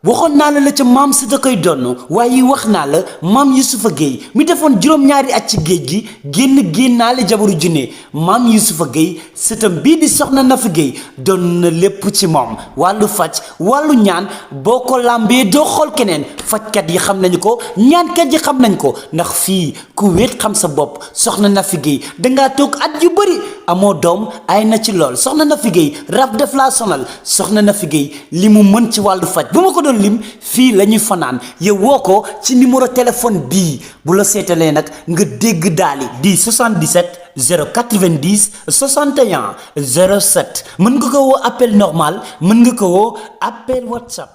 waxoon naa la ca maam si da koy donn waaye wax naa la maam Youssoufa Gueye mi defoon juróom-ñaari at ci géej gi génnaale jabaru junne maam Youssoufa Gueye sëtam bii di soxna Nafi Gueye doon na lépp ci moom wàllu faj wàllu ñaan boo ko làmbee doo xool keneen fajkat yi xam nañu ko ñaankat yi xam nañ ko ndax fii ku wéet xam sa bopp soxna Nafi Gueye dangaa toog at yu bëri amoo doom ay na ci lool soxna Nafi Gueye rab def laa sonal soxna Nafi Gueye li mu mën ci wàllu faj bu ma ko doon lim fii la ñuy fanaan yow woo ko ci numéro téléphone bii bu la seetalee nag nga dégg daali di 77 090 61 07 mën nga ko woo appel normal mën nga ko woo appel WhatsApp.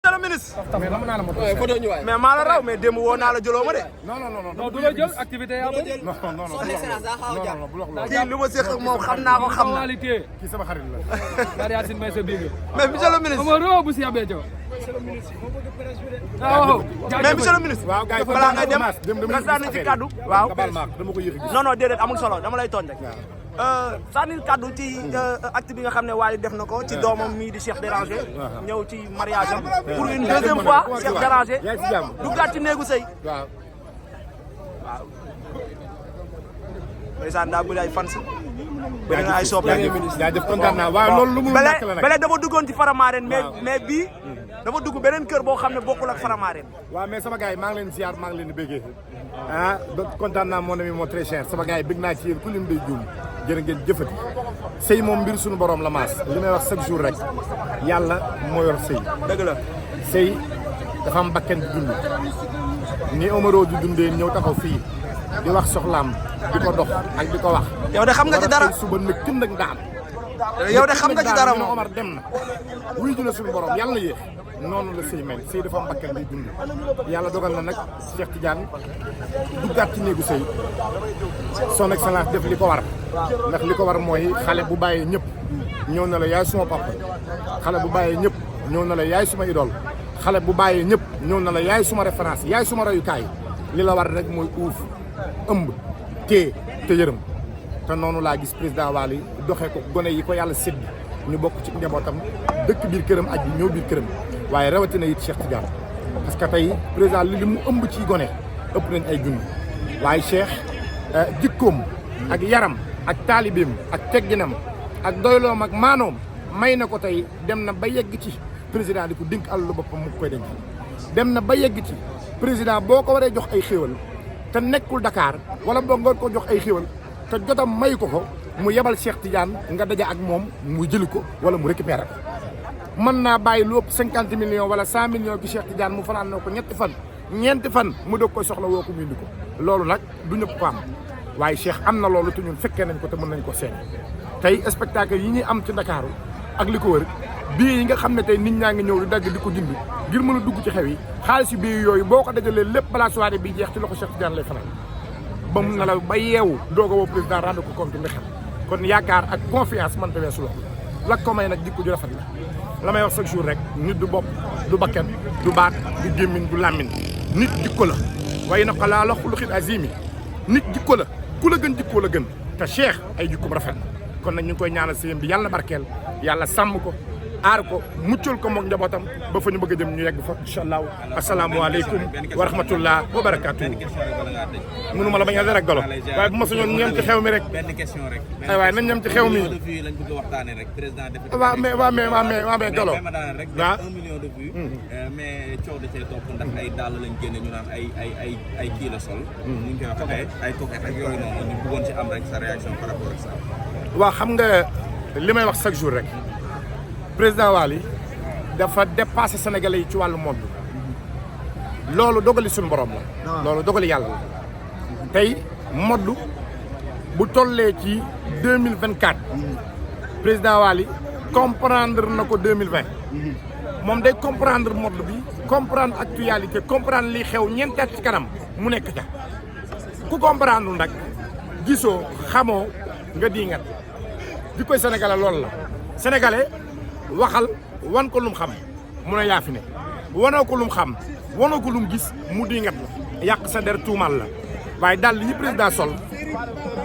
monsieur le ministre. mais maa la raw mais démb woo naa la jëloo ma de. non du la jël activité yaa bëri. non kii li ma seq moom xam naa ko xam na. kii sama xarit la. Maria Sine may sa biir. mais monsieur le ministre. Omaro bu si yabee jox. mais monsieur le ministre. waaw gars yi balaa ngay dem nga sànni ci kaddu. waaw dama ko yëg non non déedéet amul solo dama lay tooñ rek. sànnil kaddu ci acte bi nga xam ne Wally def na ko ci doomam mii di Cheikh Déranger ñëw ci mariage am pour une deuxième fois Cheikh Déranger duggaat ci néegu sëy waaw ndeysaan daa bëri ay fans bëri na ay soppe jaajëf kontaan naa waaw loolu lu mu nekk la nag bele dafa duggoon ci Faramareen mais bii dafa dugg beneen kër boo xam ne bokkul ak Faramareen waaw mais sama gars yi maa ngi leen ziar maa ngi leen di béggee kontaan naa mon ami mon très cher sama gars yi bég naa ci yéen ku lim day juum jërë ngeen jëfati sëy moom mbir suñu borom la maas li may wax chaque jour rek yàlla moo yor sëy dëgg la sëy dafa am bakken di dund ni Omaro di dundee ñëw taxaw fii di wax soxlaam di ko dox ak di ko wax yow de xam nga ci dara suba nag kën nag daan yow de xam nga ci dara moom Omar dem na wuy ju la suñu borom yàlla na yéex noonu la sëy mel sëy dafa am bakken di dund yàlla dogal na nag Cheikh Tidiane duggaat ci néegu sëy son excellence def li ko war ndax li ko war mooy xale bu bàyyee ñëpp ñëw na la yaay suma papa xale bu bàyyee ñëpp ñëw na la yaay suma idole xale bu bàyyee ñëpp ñëw na la yaay suma référence yaay suma royukaay li la war rek mooy uuf ëmb téye te yërëm te noonu laa gis président Wally doxee ko gone yi ko yàlla sédd ñu bokk ci njabootam dëkk biir këram aj bi ñëw biir këram waaye rawatina it Cheikh Tidiane parce que tey président li mu ëmb ci gone ëpp nañ ay junni waaye Cheikh jikkoom ak yaram ak taalibeem ak tegginam ak doyloom ak maanoom may na ko tey dem na ba yegg ci président di ko dénk alalu boppam mu koy denc dem na ba yegg ci président boo ko waree jox ay xéwal te nekkul Dakar wala boo nga ko jox ay xéwal te jotam may ko mu yebal Cheikh Tidiane nga daja ak moom mu jëli ko wala mu récupéré ko mën naa bàyyi lu ëpp 50 millions wala 100 millions ki Cheikh Tidiane mu fanaan na ko ñeenti fan mu doog koy soxla woo ko mu indi ko loolu nag du ñëpp ko am waaye Cheikh am na loolu te ñun fekkee nañ ko te mën nañ ko seen tey spectacle yi ñuy am ci Ndakaaru ak li ko wër bii yi nga xam ne tey nit ñaa ngi ñëw di dagg di ko jënd ngir mën a dugg ci xew yi xaalis yu bii yooyu boo ko dajalee lépp balaa soirée bi jeex ci loxo Cheikh Tidiane lay fanaan ba mu nelaw ba yeewu doog a woo président rendre ko compte nga xam kon yaakaar ak confiance man ta weesu loolu la ko may nag jikko ju rafet la may wax chaque jour rek nit du bopp du bakken du baat du gémmiñ du làmmiñ nit jikko la waaye nag laa la xuluxit azimi nit jikko la ku la gën jikkoo la gën te Cheikh ay jikkoom rafet na kon nag ñu ngi koy ñaanal sëyam bi yàlla na barkeel yàlla sàmm ko aar ko muccal ko moog njabootam ba fa ñu bëgg a dem ñu yegg fa incha allah asalaamaaleykum wa rahmatullah wa barakaatu. mënu ma la bañ a rek golo waaye bu ma soñoon ñeem ci xew mi rek. benn question rek. ay waay nañ ñeem ci xew mi. lañ bëgg a waxtaanee rek président def. waaw mais golo. waaw 1 million de vues. mais coow da cee topp ndax ay dàll lañ génne ñu naan ay kii la sol. ñu ngi koy waxee ay coquette ak yooyu noonu ñu bëggoon ci am rek sa réaction par rapport ak ça. waaw xam nga li may wax chaque jour rek. président Wally dafa dépassé Sénégalais yi ci wàllu mode loolu dogali suñu borom la. loolu dogali yàlla la. tey mode bu tollee ci 2024. président Wally comprendre na ko 2020. moom day comprendre mode bi comprendre actualité comprendre li xew ñeenti at ci kanam mu nekk ca ku comprendre nag gisoo xamoo nga diingat di koy sénégalais loolu la sénégalais. waxal wan ko lum xam mu ne yaa fi ne wanoo ko lum xam wanoo ko lum gis mu dingat la yàq sa der tuumal la waaye dàll yi président sol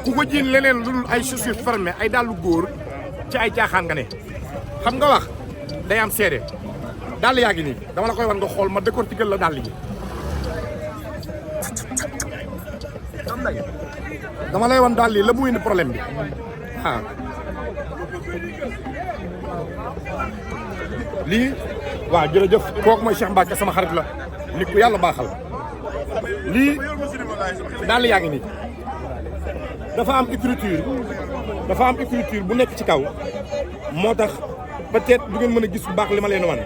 ku ko jiin leneen lu dul ay chaussures fermées ay dàllu góor ci ay caaxaan nga ne xam nga wax day am seede dàll yaa ngi nii dama la koy wan nga xool ma décortiquer la dàll yi dama lay wan dàll yi la muy indi problème bi waaw lii waaw jërëjëf kooku mooy Cheikh Mbacke sama xarit la nit ku yàlla baaxal lii dàll yaa ngi nii dafa am écriture bu nekk ci kaw moo tax peut-être du ngeen mën a gis bu baax li ma leen wan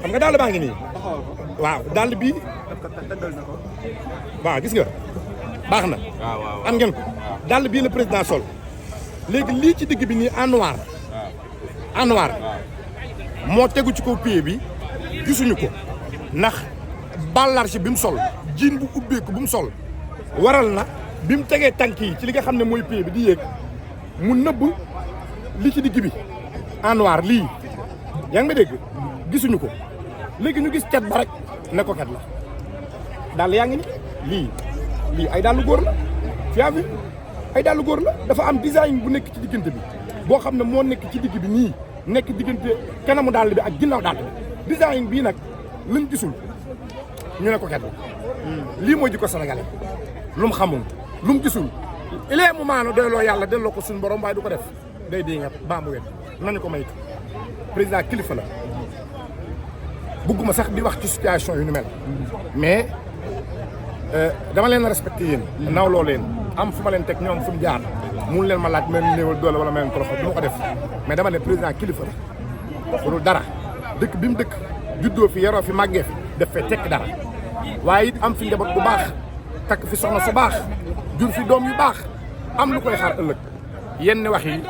xam nga dàll baa ngi nii waaw dàll bi waaw gis nga baax na am ngeen ko dàll bii la président sol léegi lii ci digg bi nii en noir moo tegu ci kaw pied bi gisuñu ko ndax bas large bi mu sol jiin bu ubbeeku bu mu sol waral na bi mu tegee tànk yi ci li nga xam ne mooy pied bi di yéeg mu nëbb li ci digg bi en noir lii yaa ngi ma dégg gisuñu ko léegi ñu gis cat ba rek ne ko kat la daal yaa ngi ni lii ay daalu góor la fiaa bi ay daalu góor la dafa am design bu nekk ci diggante bi boo xam ne moo nekk ci digg bi nii nekk diggante kanamu dàll bi ak ginnaaw dàll bi design bii nag lañ gisul ñu ne ko kat la lii mooy jikko sénégalais lu mu xamul lu mu gisul il est moment na doyloo yàlla delloo ko suñu borom waaye du ko def day di nga baa mu wet nañu ko maytu président kilifa la bugguma sax di wax ci situation yu ni mel mais dama leen respecté yéen nawloo leen am fu ma leen teg ñoom fu mu jaar mun leen ma laaj mel néewal doole wala mel toroxal du ma ko def mais dama ne président kilifa la pour dara dëkk bi mu dëkk juddoo fi yaroo fi màggee fi def fee tekk dara waaye it am fi njaboot bu baax takk fi soxna su baax jur fi doom yu baax am lu koy xaar ëllëg yenn wax yi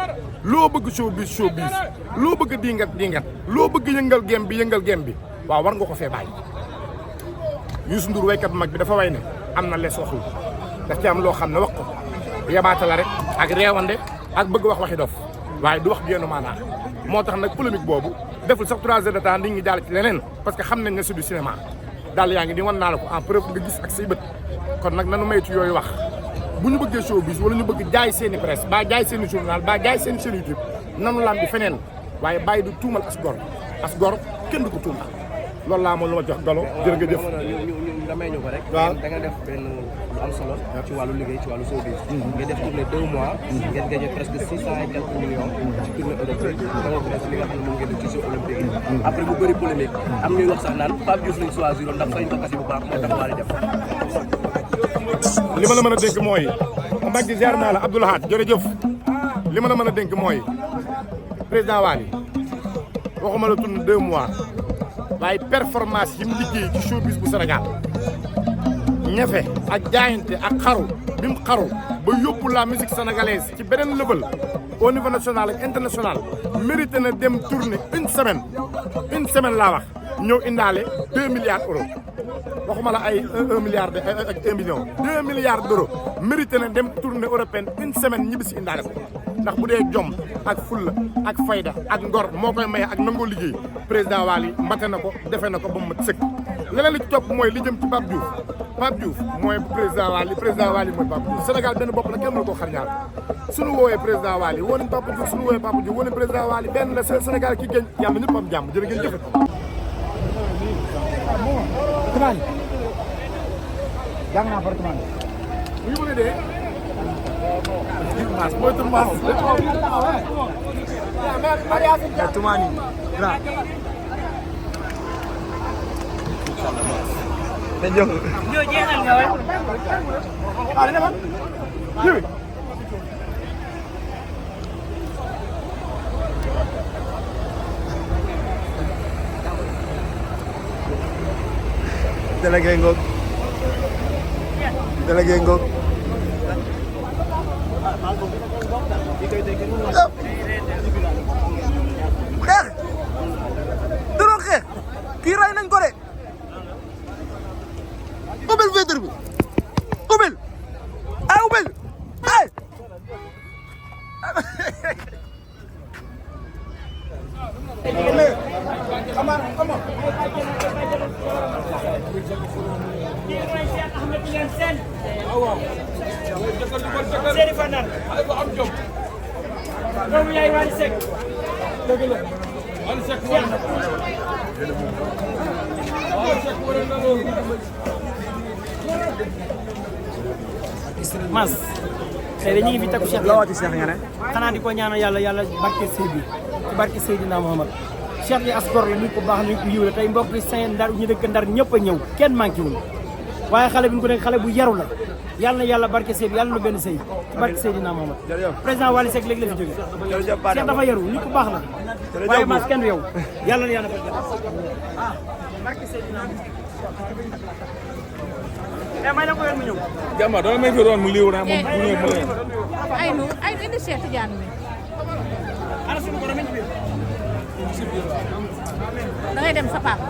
loo bëgg showbiz loo bëgg dingat loo bëgg yëngal gem bi waaw war nga ko fee bàyyi Youssou Ndour waykat bu mag bi dafa way ne am na lees waxul daf ci am loo xam ne wax ko yabaata la rek ak reewande ak bëgg wax waxi dof waaye du wax génn maanaam moo tax nag polémique boobu deful sax 3 heures de temps nit ñi jàll ci leneen parce que xam nañ ne c'est du cinéma daal yaa ngi di wan naa la ko en preuve nga gis ak say bët kon nag nanu maytu yooyu wax bu ñu bëggee showbiz wala ñu bëgg jaay seeni presse ba jaay seeni journal ba jaay seeni chaîne YouTube nanu lam bi feneen waaye bàyyi du tuumal as gor kenn du ko tuumal loolu laa moom lu ma jox galo jërëjëf ñu damay ñu ko rek. waaw da nga def benn lu am solo ci wàllu liggéey ci wàllu showbiz. nga def tournée 2 mois. ngeen gagné presque 600 et quelques millions. ci tournée européenne dama presque li nga xam ne moom ngeen def ci jeux olympiques yi. après mu bëri polémique am ñuy wax sax naan Pape Diouf lañ choisir ndax fay ko kasi bu baax moo tax waa def. li ma la mën a dénk mooy Mbacke ziar naa la Abdoulahat jërëjëf li ma la mën a dénk mooy président Wally waxuma la tournée 2 mois. waaye performance yi mu liggéey ci showbiz bu Sénégal ñefe ak jaayante ak xaru bi mu xaru ba yóbbu la musique sénégalaise ci beneen level au niveau national ak international mérité na dem tourner une semaine laa wax ñëw indaale 2 milliards euros waxuma la ay 1 milliard ak 1 million 2 milliards d'euros mérité na dem tournée européenne une semaine ñibbi si indaale ko ndax bu dee jom ak fulla ak fayda ak ngor moo koy maye ak nangoo liggéey président Wally mbate na ko defe na ko ba mu mat sëkk leneen li ci topp mooy li jëm ci Pape Diouf mooy président Wally mooy Pape Diouf Sénégal benn bopp la kenn mënu koo xar ñaar suñu woowee président Wally woo nañ Pape Diouf suñu woowee Pape Diouf woo nañ président Wally benn la Sénégal ki gën yàlla ñëpp am jàmm jërë ngeen jëfe jàng naa appartement bu ñu mënee dee mooy Toumane Toumani Yo jeexal nga waay. délégué ngoog xeex doroon xeex kii rey nañ ko de ubbil fenêtre bi ubbil ubbil ay Seri Fandar doomu yaay Wally Seck dëgg la Mas tey dañu ngi fi takku Cheikh loo wati Cheikh nga ne xanaa di ko ñaanal yàlla barke sëy bi ci barke Seydina Muhammad Cheikh bi as gor la nit ko baax nit ko yiw la tey mbokk yi Saint Ndar ñu dëkk Ndar ñëpp a ñëw kenn manqué wul waaye xale bi ñu ko nekk xale bu yaru la yàlla na yàlla barke sëy bi yàlla na benn sëy ci barke Seydina Muhammad président Wally Seck léegi la fi jóge Cheikh dafa yaru nit ko baax la waaye mas kenn du yow yàlla na yàlla barke Seydina may na ko yor mu ñëw Jàmba dama may fi doon mu liiw na moom bu ñëw mu leen ay indi Cheikh Tidiane mi ana suñu borom ci biir da ngay dem sa papa